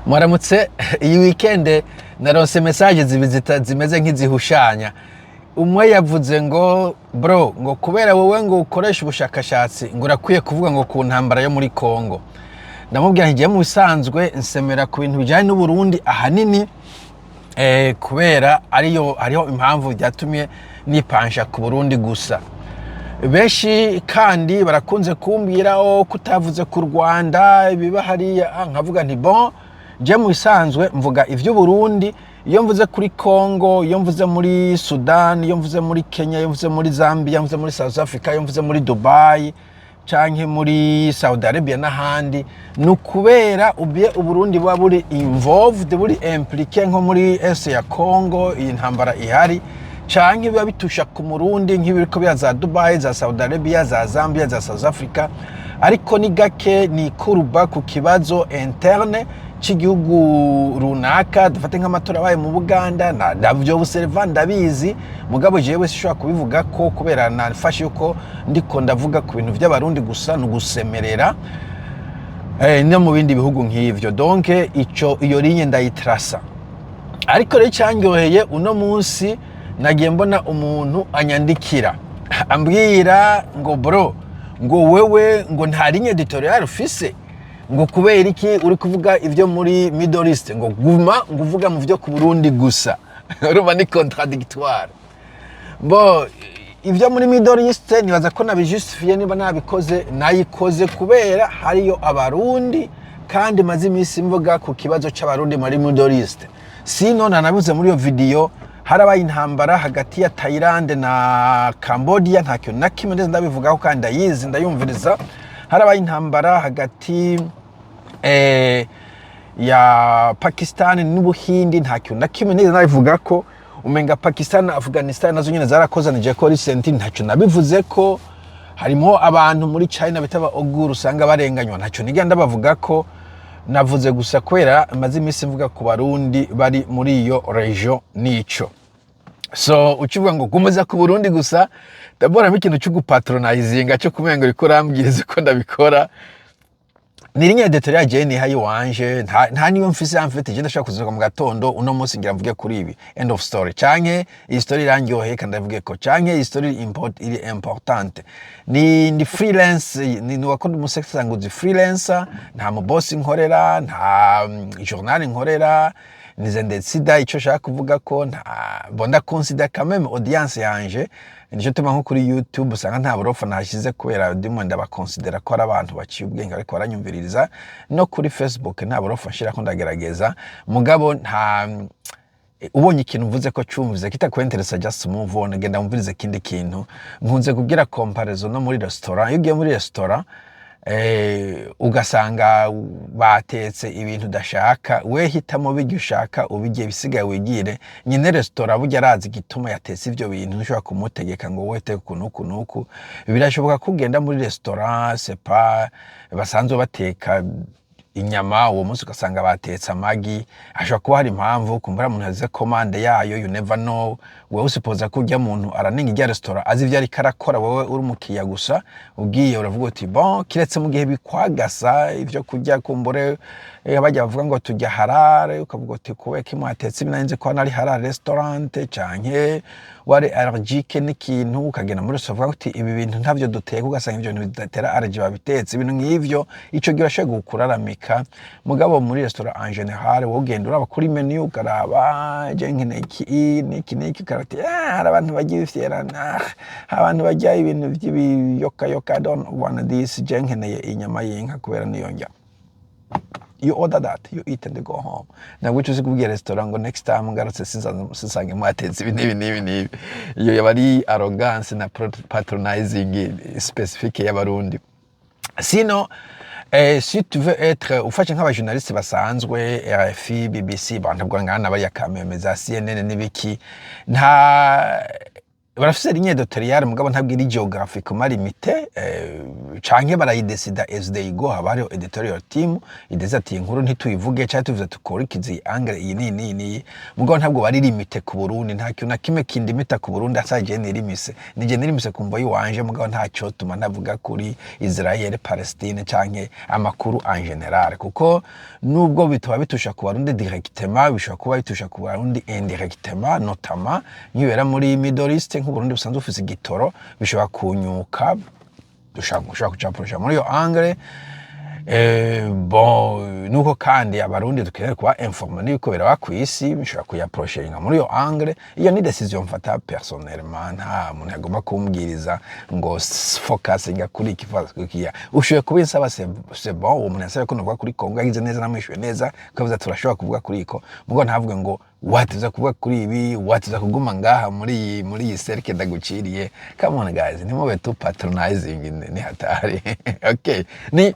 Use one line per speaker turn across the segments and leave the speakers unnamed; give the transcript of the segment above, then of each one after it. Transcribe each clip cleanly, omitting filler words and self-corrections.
Mwaramutse. Iyi weekend naronse message zibiri zimeze nk'izihushanya. Umwe yavuze ngo: "Bro," ngo, "kubera wowe ngo ukoresha ubushakashatsi, ngo urakwiye kuvuga ngo ku ntambara yo muri Congo." Ndamubwira nti: "Mu bisanzwe nsemera ku bintu bijyanye n'Uburundi ahanini, kubera ariyo hariho impamvu byatumye nipansha ku Burundi gusa." Benshi kandi barakunze kumbwira o kutavuze ku Rwanda, ibiba hariya. Nkavuga nti: "Bon, je mu bisanzwe mvuga ivy'Uburundi. Iyo mvuze kuri Congo, iyo mvuze muri Sudan, iyo mvuze muri Kenya, iyo mvuze muri Zambia, iyo mvuze muri South Africa, iyo mvuze muri Dubai canke muri Saudi Arabia n'ahandi, ni ukubera ubye Uburundi buba buri involved, buri impliqué, nko muri est ya Congo, iyi ntambara ihari, canke biba bitusha ku Murundi, nk'ibiriko biba za Dubai, za Saudi Arabia, za Zambia, za South Africa. Ariko ni gake ni kuruba ku kibazo interne c'igihugu runaka. Dufate nk'amatora abaye mu Buganda, ndavyo observa, ndabizi, mugabo jewe sishobora kubivuga ko kubera nafashe yuko ndiko ndavuga ku bintu vy'Abarundi gusa, ni ugusemerera no mu bindi bihugu nk'ivyo. Donc ico iyo ligne ndayitrasa. Ariko rero icyanyoheye, uno munsi nagiye mbona umuntu anyandikira ambwira ngo: "Bro," ngo, "wewe ngo nta ligne éditoriale ufise, ngo kubera iki uri kuvuga ivyo muri Middle East, ngo guma ngo uvuga mu vyo ku Burundi gusa?" Urumva ni contradictoire. Bo ivyo muri Middle East nibaza ko nabijustifiye. Niba nabikoze, nayikoze kubera hariyo Abarundi, kandi maze iminsi mvuga ku kibazo c'Abarundi muri Middle East. Sino nanabuze muri iyo video, harabaye intambara hagati ya Thailand na Cambodia, nta kintu na kimwe ndetse ndabivugaho, kandi ndayizi, ndayumviriza. Harabaye intambara hagati ya Pakistan n'Ubuhindi, nta kintu na kimwe nigeze nabivuga ko. Umenga Pakistan na Afghanistan nazo nyene zarakozanije ko recent, ntacyo nabivuze ko. Harimo abantu muri China bita ba Uyghur usanga barenganywa, ntacyo nigera ndabavuga ko. Navuze gusa kubera maze iminsi mvuga ku Barundi bari muri iyo region. Nico so ukivuga ngo gukomeza ku Burundi gusa, ndabonamo ikintu cyo gupatronizinga, cyo kumenga uriko urambwiriza uko ndabikora. Ni ligne éditoriale jewe nihaye iwanje, nta niyo mfise. En fait, je ndashaka kuzinduka mu gatondo, uno munsi ngira mvuge kuri ibi, end of story. Canke iyi story irandyoheye kandi ndavuge ko, canke iyi story iri importante. Ni freelance, ni wakora umusesanguzi freelancer, nta mu boss nkorera, nta journal nkorera, nize ndetsida ico shaka kuvuga ko nta bonda consider quand même audience yanje. Nico tuma nko kuri YouTube usanga nta burofa nahashize, kubera ndimo ndabakonsidera ko ari abantu baciye ubwenge ariko baranyumviririza. No kuri Facebook nta burofa nshirako, ndagerageza, mugabo nta ubonye ikintu mvuze ko cumvize kitakwenteresa, just move on, genda wumvirize ikindi kintu. Nkunze kugira comparaison no muri restaurant. Iyo ugiye muri restaurant, ugasanga batetse ibintu udashaka, we hitamo bijya ushaka ubirye, ibisigaye wigire. Nyine restaurant burya arazi igituma yatetse ivyo bintu, ntushobora kumutegeka ngo wowe teka uku n'uku n'uku. Birashoboka ko ugenda muri restaurant, c'est pas basanzwe bateka inyama, uwo munsi ugasanga batetse amagi. Hashobora kuba hari impamvu, kumbura umuntu azize commande yayo, you never know. Wewe usipoza ko urya muntu araninga irya restaurant azi ivyo ariko arakora, wewe uri umukiriya gusa ugiye uravuga uti: "Bon," kiretse mu gihe bikwagasa ivyo kurya, kumbure bajya bavuga ngo tujya halal, ukavuga uti: "Kubera ko mwatetse ibi, nari nzi ko hano ari halal restaurant," canke wari allergique n'ikintu, ukagenda muri restaurant uvuga uti: "Ibi bintu ntavyo duteka," ugasanga ivyo bintu bidatera allergie babitetse. Ibintu nk'ivyo, ico gihe urashoboye kuraramika. Mugabo muri restaurant en général, wowe ugenda uraba kuri menu, ukaraba: "Je nkeneye iki n'iki n'iki," ukaraba uti: "Ah, hari abantu barya ibifyera, ah, abantu barya ibintu vy'ibiyokayoka, I don't want this, je nkeneye inyama y'inka kubera niyo ndya." You order that, you eat and go home. Ntabwo uca uzi kubwira restaurant ngo: "Next time ngarutse sisange mwatetse ibi n'ibi n'ibi n'ibi." Iyo yaba ari arrogance na patronizing spécifique y'Abarundi. Sinon, si tu veux être ufashe nk'abajournaliste basanzwe, RFI, BBC, bon, ntabwo ngana bariya kameme za CNN n'ibiki, nta Barafise ligne éditoriale, mugabo ntabwo iri géographiquement limitée, canke barayidesida as they go. Haba hariho editorial team idesida ati: "Inkuru ntituyivuge canke tuvuze tukurikize iyi angle iyi n'iyi n'iyi n'iyi." Mugabo ntabwo bari limité ku Burundi. Nta kintu na kimwe kindimita ku Burundi asaje nirimise, nije nirimise kumva yiwanje. Mugabo ntaco tuma ntavuga kuri Israel, Palestine canke amakuru en général, kuko nubwo bitaba bitusha ku Barundi directement, bishobora kuba bitusha ku Barundi indirectement, notamment nkibera muri Middle East. Nk'Uburundi busanzwe bufise igitoro, bishobora kunyuka, dushobora kucaprosha muri iyo angle. Bon, nuko kandi Abarundi dukeneye kuba informés n'ibiko biraba kw'isi, bishobora kuyaproshinga muri iyo angle. Iyo ni décision mfata personnellement, nta muntu yagomba kumbwiriza ngo focusinga kuri iki, focus kuri kiya. Ushoboye kubinsaba, c'est bon. Uwo muntu yasabye ko novuga kuri Kongo, yagize neza, namwishuye neza, kavuze turashobora kuvuga kuri iko, mugo ntavuge ngo watiza kuvuga kuri ibi, watiza kuguma ngaha muri iyi cercle ndaguciriye. Come on guys, ntimube too patronizing, ni hatari. Okay, ni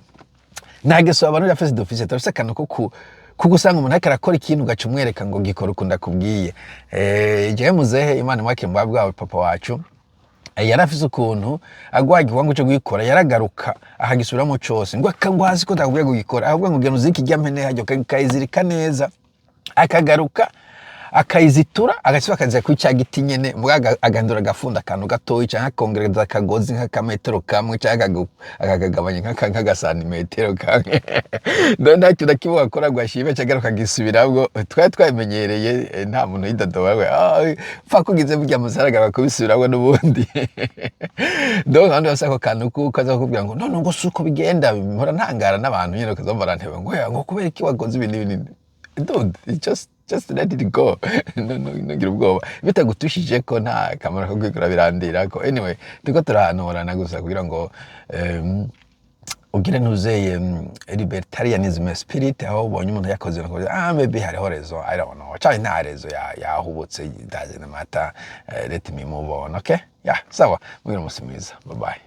nta geso abantu bafise dufise, turafise akantu ko kuko usanga umuntu ariko arakora ikintu, ugaca umwereka ngo gikora uku ndakubwiye. Jewe muzehe, Imana imwakire mu bwawe, papa wacu, yari afise ukuntu agwaye igikorwa cyo gukora, yaragaruka akagisubiramo cose, ngo akagwa hasi ko ndakubwiye kugikora, ahubwo ngo genda uzirike irya mpene harya, ukayizirika neza, akagaruka akayizitura, agasiba akaza kuri cya giti nyene, mbwa agahindura agafunda akantu gatoyi, canke akongereza akagozi nk'akametero kamwe, canke akakagabanya nk'agasantimetero kamwe. None nta kintu na kimwe wakora ngo ashime, canke akagisubiramwo. Twari twabimenyereye, nta muntu yidodoba we, pfa kugize burya musaragara kubisubiramwo n'ubundi. Donc abandi bafise ako kantu kuko aza kukubwira ngo none ngo si uko bigenda. Mpora ntangara n'abantu nyene, ukaza baranteba ngo: "Oya," ngo "kubera iki wakoze ibi n'ibi n'ibi?" Dude, just let it go. No, ntugire ubwoba bitagutushije ko nta kamaro ko kwikora birandira ko. Anyway, turiko turahanurana gusa kugira ngo ugire ntuzeye libertarianism spirit, aho ubonye umuntu yakoze ibintu, ah, maybe hariho raison, I don't know, canke nta raison, yahubutse, doesn't matter. Let me move on. Okay, yeah, sawa, mugire umunsi mwiza, bye bye.